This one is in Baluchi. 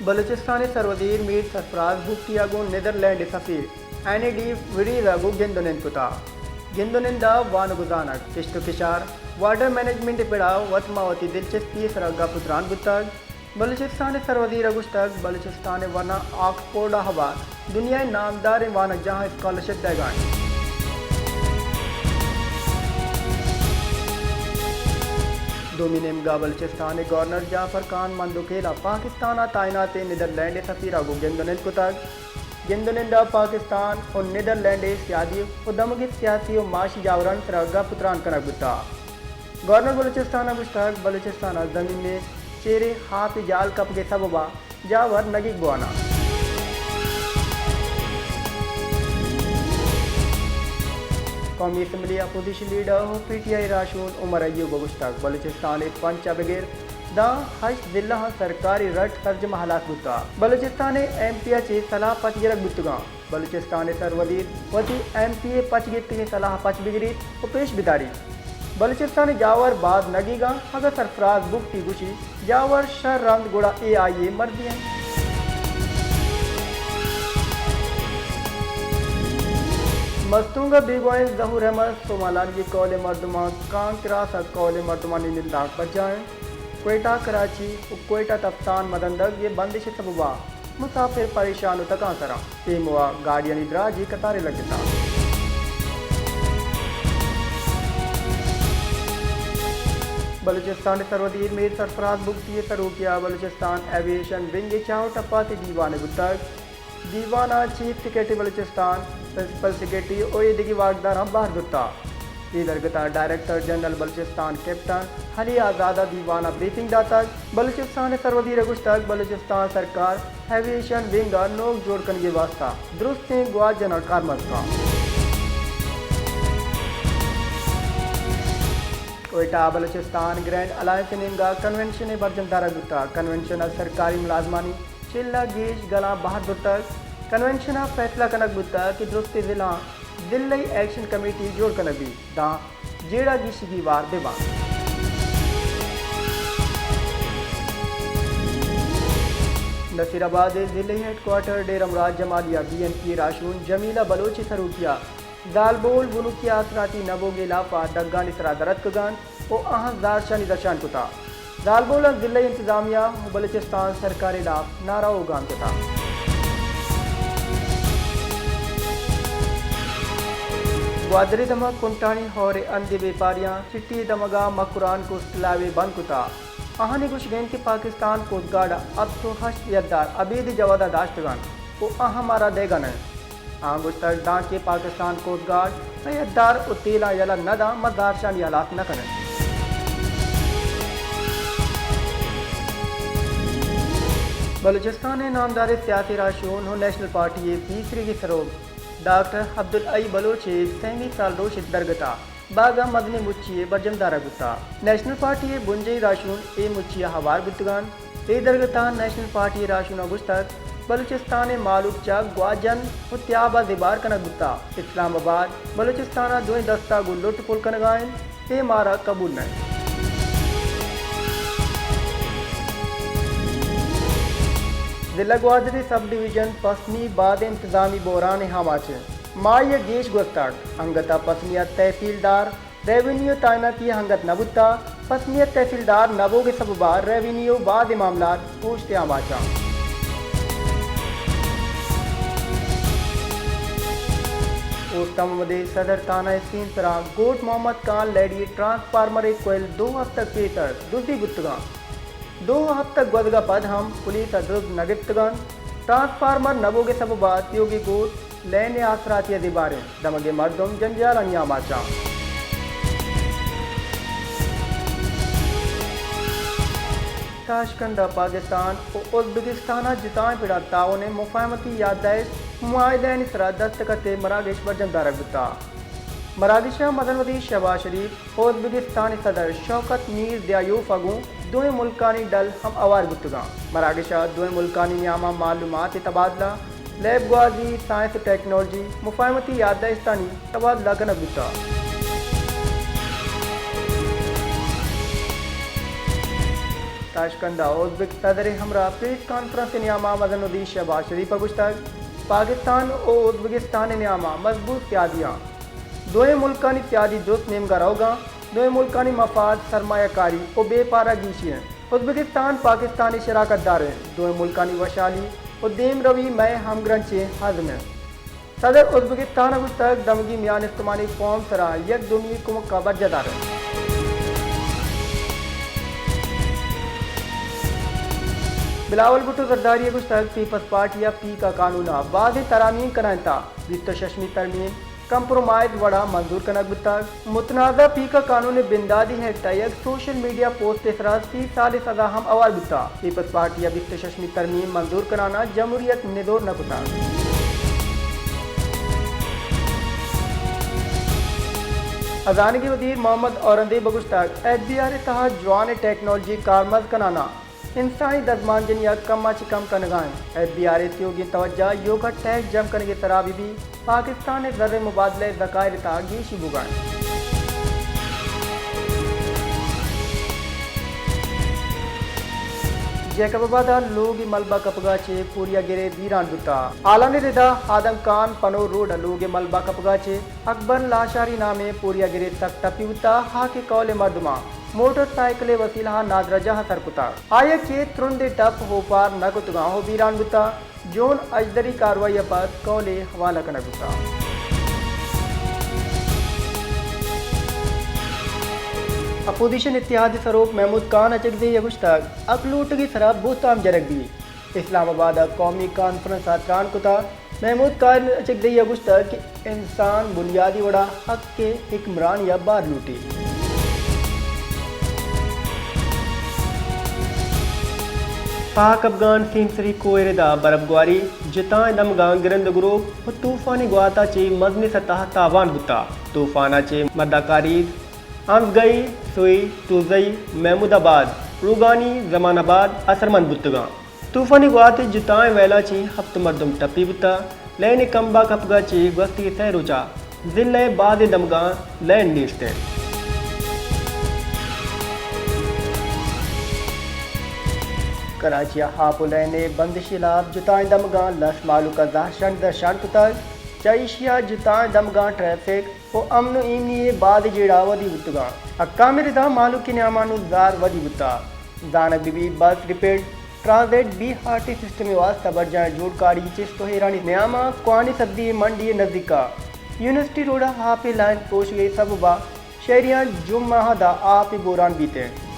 بلوچستان ءِ سروزیر میر سرفراز بگٹی ءَ گوں نیدرلینڈ ءِ سفیر اینی ڈی وریز ءَ گوں گند ءُ نند کتگ۔ گند ءُ نند ءَ وانگ ءُ زانگ، کشت ءُ کشار، واٹر مینجمنٹ ءِ پڑ ءَ وت ماں وتی دلچسپی ءِ سرا گپ ءُ تران بوتگ۔ بلوچستان ءِ سروزیر ءَ گوشتگ، بلوچستان ءِ ورنا آکسفورڈ ءَ ہوار دنیا ءِ نامداریں وانگجاہاں اسکالرشپ دئیگ ءَ انت۔ دومی نیمگ ءَ بلوچستان ءِ گورنر جعفر خان مندوخیل ءَ پاکستان ءَ تعیناتیں نیدرلینڈ ءِ سفیر ءَ گوں گند ءُ نند کتگ۔ گند ءُ نند ءَ پاکستان ءُ نیدرلینڈ ءِ سیادی ءُ دمگی سیاسی ءُ معاشی جاورانی سرا گپ ءُ تران کنگ بوتگ۔ گورنر بلوچستان ءَ گوشتگ، بلوچستان ءَ زمین ءِ چیر ءَ آپ ءِ جال کپگ ءِ سبب ءَ جاور نگیگ بوان انت۔ قومی اسمبلی ءِ اپوزیشن لیڈر ءُ پی ٹی آئی ءِ راہشون عمر ایوب ءَ گوشتگ، بلوچستان ءِ پنچ ءَ بگر داں ہشت ضلع ءَ سرکاری رٹ سرجم ءَ ہلاس بوتگ۔ بلوچستان ءِ ایم پی ءَ چہ سلاہ پچ گرگ بوتگ انت۔ بلوچستان ءِ سروزیر وتی ایم پی ءِ پچ گپتگیں سلاہ ءَ پچ بگریت ءُ پیش بداریت۔ بلوچستان ءِ جاور باز نگیگ انت، اگاں سرفراز بگٹی گوشی جاور شر انت گڑا اے آئی ءِ مرضی انت۔ مستونگ ءَ بیگواہیں ظہور احمد سومالانی ءِ کہول ءِ مردماں کانکراس ءَ کہول ءِ مردمانی نندانک پجا انت۔ کوئٹہ کراچی ءُ کوئٹہ تفتان مدندگ ءِ بندش ءِ سبب ءَ مسافر پریشان ءُ تکانسر انت۔ پیمو ءَ گاڑیانی دراجیں قطارے لگتگ۔ بلوچستان ءِ سروزیر میر سرفراز بگٹی ءِ سروکی ءَ بلوچستان ایویئیشن ونگ ءِ چاہ ءُ ٹپاتی دیوانے بوتگ۔ دیوان ءَ chief secretary Balochistan, principal secretary ءُ ایدگہ واکداراں بہر زرتگ۔ اے درگت ءَ director general Balochistan captain Ali Azad ءَ دیوان ءَ بریفنگ داتگ۔ بلوچستان ءِ سروزیر ءَ گوشتگ، بلوچستان سرکار ایویئیشن ونگ ءِ نوک جوڑ کنگ ءِ واستہ درستیں گواچن ءَ کارمرز کنت۔ کوئٹہ ءَ بلوچستان گرینڈ الائنس ءِ نیمگ ءَ کنونشنے برجم دارگ بوتگ۔ کنونشن ءَ سرکاری ملازمانی چل ءَ گیش گلاں بہر زرتگ۔ کنونشن ءَ فیصلہ کنگ بوتگ کہ درستیں ضلعاں ضلعی ایکشن کمیٹی جوڑ کنگ بیت، داں جیڑہ گیشی گیوار بہ بنت۔ نصیر آباد ءِ ضلعی ہیڈ کوارٹر ڈیرہ مراد جمالی ءَ بی این پی ءِ راہشون جمیلہ بلوچ ءِ سروکی ءَ زالبول گنوکی آسراتی نہ بوگ ءِ ہلاپ ءَ دگانی سرا در اتکگاں ءُ آہاں زہرشانی درشان کتگ۔ زالبولاں ضلعی انتظامیہ ءُ بلوچستان سرکار ءِ ہلاپ نعرہ ءُ گام جتگ۔ گوادر ءِ دمگ کنٹانی ہور ءِ ہند ءِ بیپاریاں سٹی ءِ دمگ ءَ مکران کوسٹل ہائی وے بند کتگ۔ آہانی گوشگ انت کہ پاکستان کوسٹ گارڈ ءَ ہپت ءُ ہشت یدار ابید جوزا داشتگ انت ءُ آہاں مارا دئیگ ءَ نہ انت۔ آہاں گوشتگ، دانکہ پاکستان کوسٹ گارڈ مئے یدار ءُ تیلاں یلہ نہ داں، ما زہرشانی ہلاس نہ کنیں۔ بلوچستان ءِ نامداریں سیاسی راہشون ءُ نیشنل پارٹی ءِ پیسریگیں سروک ڈاکٹر عبدالحئی بلوچ ءِ سیمی سالروچ ءِ درگت ءَ باگ ءَ مزنیں مچی یے برجم دارگ بوتگ۔ نیشنل پارٹی ءِ بنجاہی راہشون اے مچی ءَ ہوار بوتگ انت۔ اے درگت ءَ نیشنل پارٹی ءِ راہشوناں گوشتگ، بلوچستان ءِ مہلوک چہ گواجن ءُ تیاب ءَ زبہر کنگ بوتگ۔ اسلام آباد بلوچستان ءَ دوئیں دست ءَ گوں لٹ پل کنگ ءَ انت، اے مارا قبول نہ انت۔ ضلع گوادر ءِ سب ڈویژن پسنی بازیں انتظامی بحران ءِ آماچ انت۔ ماہے ءَ گیش گوستگ، انگت ءَ پسنی ءِ تحصیلدار ریونیو تعیناتی ءِ انگت نہ بوتگ، پسنی ءِ تحصیلدار نہ بوگ ءِ سبب ءَ ریونیو ءِ بازیں معاملات پوشت ءِ آماچ انت۔ اوست محمد ءِ صدر تھانہ ءِ سیم سرا گوٹ محمد خان لیڈی ءِ ٹرانسفارمر ءِ کوئل دو ہفتگ پیسر دزی بوتگ انت۔ دو ہفتگ گوزگ ءَ پد ہم پولیس ءَ دزد نہ گپتگ انت۔ ٹرانسفارمر نہ بوگ ءِ سبب ءَ تیوگیں گوٹ لین ءِ آسراتی ءَ زبہر انت۔ دمگ ءِ مردم جنجالانی آماچ انت۔ تاشقند ءَ پاکستان ءُ ازبکستان ءَ جتائیں پڑاں تعاون ءِ مفاہمتی یادداشت معاہدہانی سرا دستخط ءِ مراگش برجم دارگ بوتگ۔ مراگش ءَ مزن وزیر شہباز شریف، ازبکستان ءِ صدر شوکت میرزیایوف ءَ گوں دوئیں ملکانی ڈل ہم ہوار بوتگ انت۔ مراگش ءَ دوئیں ملکانی نیام ءَ معلومات ءِ تبادلہ، لیب گوازی، سائنس ءُ ٹیکنالوجی، مفاہمتی یادداشتانی تبادلہ کنگ بوتگ۔ تاشقند ءَ ازبک صدر ءِ ہمراہ پریس کانفرنس ءِ نیام ءَ مزن وزیر شہباز شریف ءَ گوشتگ، پاکستان ءُ ازبکستان ءِ نیام ءَ مضبوط سیادی آں۔ دوئیں ملکانی سیادی درست نیمگ ءَ روگ ءَ، دوئیں ملکانی مفاد سرمایہ کاری ءُ بیپار ءَ گیشی انت۔ ازبکستان پاکستان ءِ شراکت دار انت، دوئیں ملکانی وشحالی ءُ دیمروی مئے ہمگرنچیں عزم انت۔ صدر ازبکستان ءَ گوشتگ، دمگی میان استمانی فورم ءِ سرا یک دومی ءِ کمک ءَ برجاہ دار انت۔ بلاول بھٹو زرداری ءَ گوشتگ، پیپلز پارٹی ءَ پیک ءِ قانون ءَ بازیں ترامیم کنائینتگ، بیست ءُ ششمی ترمیم کمپرومائز وڑ ءَ منظور کنگ بوتگ۔ متنازعہ پیک ءِ قانون ءِ بنداتی ایکٹ ءَ یک سوشل میڈیا پوسٹ ءِ سرا سی سال ءِ سزا ہم ہوار بوتگ۔ پیپلز پارٹی ءَ بیست ءُ ششمی ترمیم منظور کنان ءَ جمہوریت ندور نہ کتگ۔ ہزانگی وزیر محمد اورنگزیب ءَ گوشتگ، ایچ بی آر ءِ تہا جوانیں ٹیکنالوجی کارمرز کنان ءَ انسانی دزمانجنی ءَ کم ءَ چہ کم کنگ ءَ انت۔ ایف بی آر ءِ تیوگیں توجہ ایوک ءَ ٹیکس جم کنگ ءِ سرا بہ بیت، پاکستان ءِ زر ءِ مبادلہ ءِ ذخائر ءِ تہا گیشی بوگ ءَ انت۔ جیکب آباد ءَ لوگ ءِ ملبہ کپگ ءَ چہ پوریاگرے بیران بوتگ۔ ہالانی ردا آدم خان پنو روڈ ءَ لوگ ءِ ملبہ کپگ ءَ چہ اکبر لاشاری نامیں پوریاگرے سک ٹپی بوتگ، ہا کہ کئول ءِ مردماں موٹر سائیکل ءِ وسیلہ ءَ نادراہجاہ ءَ سر کتگ۔ آئی ءَ کہ ترندیں ٹپ اوپار نہ کتگ اَنت ءُ بیران بوتگ، ڈرون اژدری کاروائی ءَ پد کئول ءِ حوالہ کنگ بوتگ۔ اپوزیشن اتحاد ءِ سروک محمود خان اچکزئی ءَ گوشتگ، حق لوٹگ ءِ سرا بہتام جنگ بیت۔ اسلام آباد ءَ قومی کانفرنس ءَ تران کتگ۔ محمود خان اچکزئی ءَ گوشتگ کہ انسان بنیادی وڑ ءَ حق ءِ حکمرانی ءَ بار لوٹیت۔ پاک افغان سیمسری کوہ ءِ ردا برف گواری، جتائیں دمگاں گرند ءُ گروک ءُ طوفانی گوات ءَ چہ مزنیں سطح ءَ تاوان بوتگ۔ طوفان ءَ چہ مرداکاریز، ہمزگئی، سوئی، توزئی، محمود آباد، روگانی، زمان آباد اثرمند بوتگ اَنت۔ طوفانی گوات ءِ جتائیں ویلاں چہ ہپت مردم ٹپی بوتگ۔ لین ءِ کمبا کپگ ءَ چہ گوستگیں سئے روچ ءَ ضلع ءِ بازیں دمگاں لین نیست اِنت۔ کراچی ءَ ہاپو لین ءِ بندش ءِ ہلاپ جتائیں دمگاں لس مہلوک ءَ زہرشان درشان کتگ۔ چہ ایشی ءَ جتائیں دمگاں ٹریفک ءُ امن ءُ ایمنی ءِ بازیں جیڑہ ودی بوتگ اَنت۔ حکام ءِ ردا مہلوک ءِ نیام ءَ نوں زار ودی بوتگ۔ زانگ بہ بیت، bus rapid transit B R T system ءِ واستہ برجاہیں جوڑکاری چست ءُ ایرانی نیام ءَ کوہنیں سبزی منڈی ءِ نزیک ءَ یونیورسٹی روڈ ءَ آپ ءِ لائن پروشگ ءِ سبب ءَ شہریاں جمعہ ءِ داں آپ ءِ بحران بیت اِنت۔